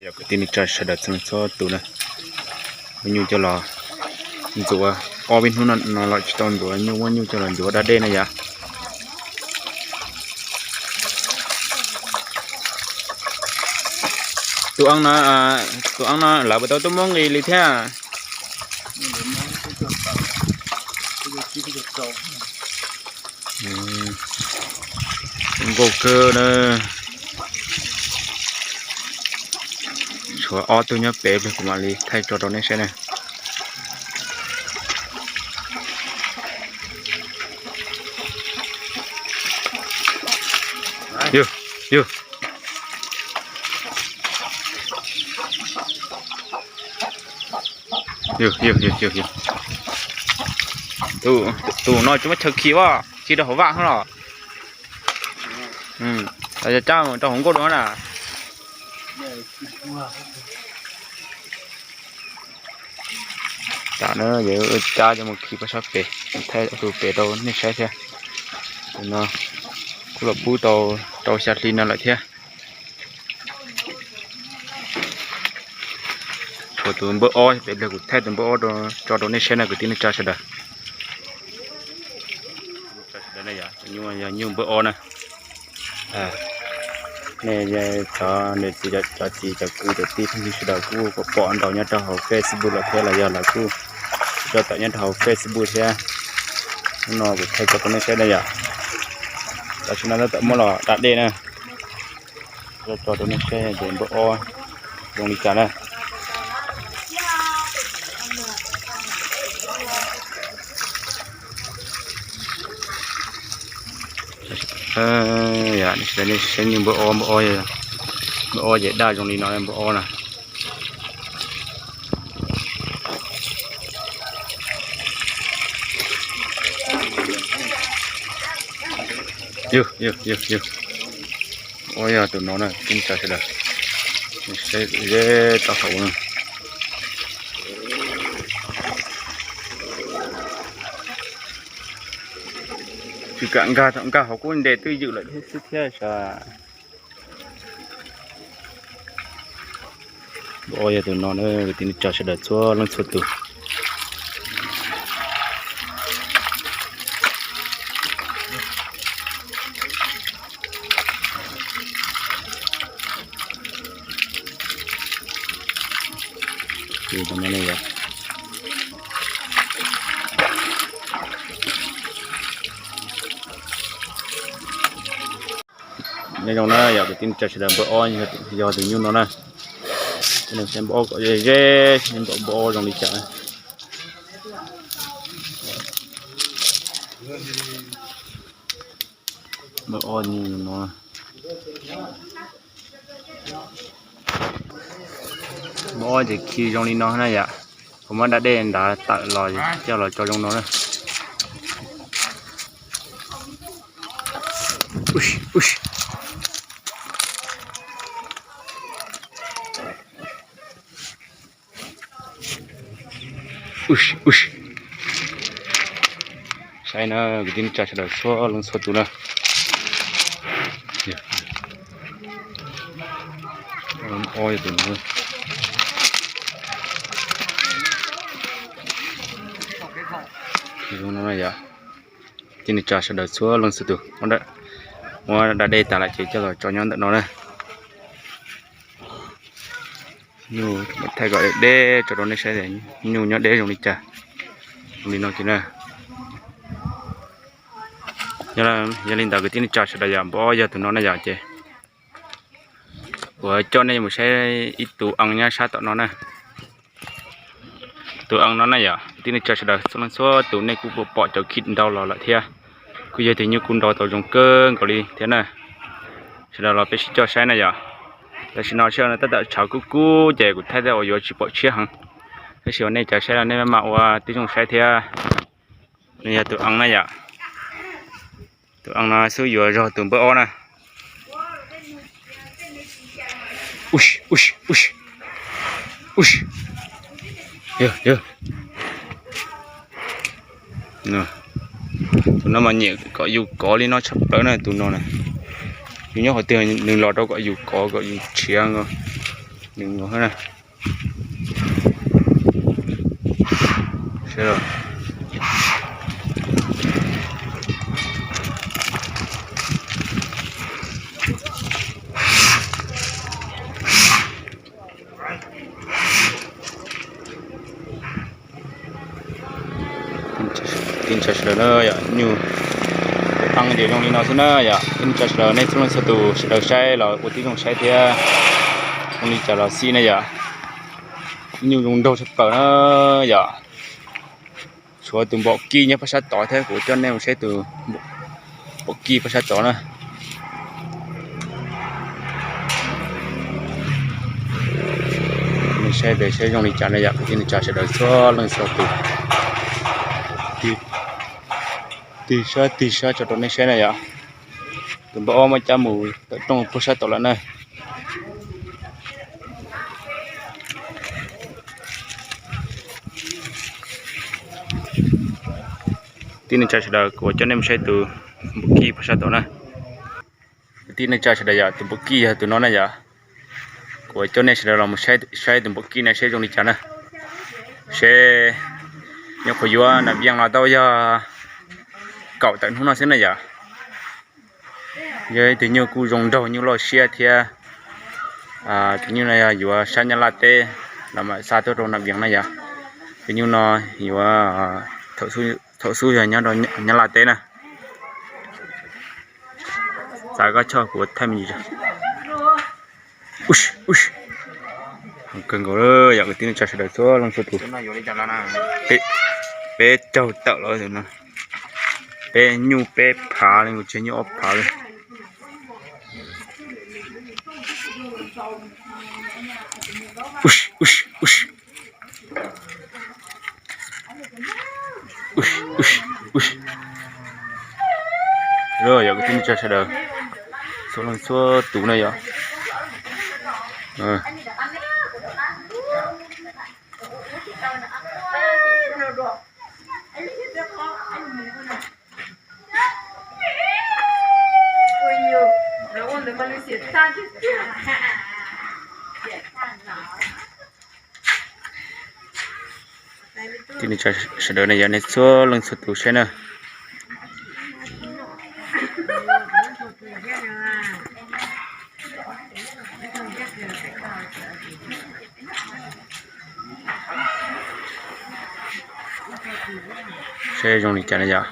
Yog kwv tij neej tsa sawv daws txhua leej txhua tus na, muab nyuj coj los ntxuav, ob peb hnub no los tsis tau ntxuav nyuj, muab nyuj coj los ntxuav da dej na yom. Tus eeb no, tus eeb no lawv puas tau tuaj muab nqis li thiab? Zoo nkauj kawg na. Tshuav ob tug nyob pem, kuv mam li thaij tso rau nej saib na. Yog, yog. Yog, yog, yog, yog, yog. Tus no tsis muaj chaw khi as, khi rau hauv vaj xwb los. Cab mus rau hauv nkuaj dua na. Tam no yog cab coj mus khi pab sab pem, thaij tus pem rau nej saib thiab. Tus no kuj los pub tau rau xya hli no lawm thiab. Tshuav tus npawb ob pem, kuv thaij tus npawb ob tso rau nej saib na kwv tij neej tsa sawv daws. Yog nyuj npawb ob na. Nej cov niam txiv, cov txiv cov kwv cov tij phooj ywg sawv daws kuj pom pom ntau nyob rau hauv Facebook los thiab, los yog lawv kuj tso tawm nyob rau hauv Facebook thiab. Hnub no kuv thaij tso rau nej saib na yom. Tam sim no tab tom muab los da dej na. Tso rau nej saib ces npawb ob zoo li cas na. Nej saib nyuj npawb ob, npawb ob, npawb ob ces daj zoo li no, npawb ob na. Yog, yog, yog, yog. Ua yog tus no na kwv tij neej tsa sawv daws, saib ze rau hauv na. Tsis kam nkag, nkag hauv kuj ntes twj ywm lawm thiab xwb thiab sas. Npawb ob yog tus no na kwv tij neej tsa sawv daws txhua leej txhua tus. Nyob zoo na yog kwv tij neej tsa sawv daws, npawb ob yog tus nyuj no na. Npawb ob kom ze ze, npawb ob zoo li cas. Npawb ob no. Npawb ob ces khi zoo li no na yom. Kuv muab da dej nrad tawm los coj los tso zoo no na. Saib na kwv tij neej tsa sawv daws txhua leej txhua tus na. Ob tus no, kwv tij neej tsa sawv daws txhua leej txhua tus, muab da dej tas lawm ces coj los tso nyob ntawm no na. Nyuj thaij kom deb tso rau nej saib, nyuj nyob deb zoo li cas, zoo li no ces na. Yog li ntawd kwv tij neej tsa sawv daws yom, npawb ob yog tus no na yom ces kuv coj nej mus saib ib tug eeb nyob sab tom no na. Tus eeb no na yom, kwv tij neej tsa sawv daws txhua leej txhua tus, nej kuj pom cov khi nrau los lawm thiab. Kuj yog tias nyuj kuj nrau tau zoo kawg nkaus li thiab na. Sawv daws los peb sib coj saib na yom. Tam sim no sij hawm no tab tom tshav kub kub ces kuv thaij tej uas yuav tsis pom tshiab heev. Tab sis uas nej cov saib los nej maj mam ua tib zoo saib thiab. Nws yog tus eeb na yom. Tus eeb no xub yuav zog tus npawb ob na. Tus no mas nyiam kom yus kov li no tshaj plaws na tus no na. Yus nyob qhov twg nws los rau kom yus kov kom yus nrhiav nkaus. Nws mus na. Tij neej tsa sawv daws na yom, nyuj ua qeej ces zoo li no xwb na yom. Tij neej tsa sawv daws nej txhua leej txhua tus sawv daws saib los ua tib zoo saib thiab, zoo li cas los xij na yom. Nyuj zoo nraug tshaj plaws na yom. Tshuav tus npaum kij nyob pab sab tod thiab, kuv coj nej mus saib tus npaum kij pab sab tod na. Nej saib tes saib zoo li cas na yom, kwv tij neej tsa sawv daws txhua leej txhua tus. Tig sab tig sab tso rau nej saib na yom. Tus npaum ob muab cab mus tawm rooj puag sab tod lawm na. Tij neej tsa sawv daws, kuv coj nej mus saib tus npaum kij puag sab tod na. Tij neej tsa sawv daws yom, tus npaum kij yog tus no na yom. Kuv coj nej sawv daws los mus saib tus npaum kij na seb zoo li cas na. Seb nyob qhov yuav nas vias los tau yog kaum tawm hnub no xwb na yom. Yog ib tug nyuj kuj zoo nraug, nyuj loj siab thiab. Tus nyuj no yog yuav sab Nyab Laj teb los mam xa tuaj rau nas vias na yom. Tus nyuj no yuav thaum xub yog nyob rau Nyab Laj teb na. Txav koj choj kuv thaij me ntsis. Kawg nkaus yom, kwv tij neej tsa sawv daws txhua leej txhua tus. Peb caug tawm los no, peb nyuj peb phav li, kuv tseg nyuj ob phav li. Yog kwv tij neej tsa sawv daws txhua leej txhua tus na yom. Kwv tij neej tsa sawv daws na yom, nej txhua leej txhua tus saib na. Saib zoo li cas na yom.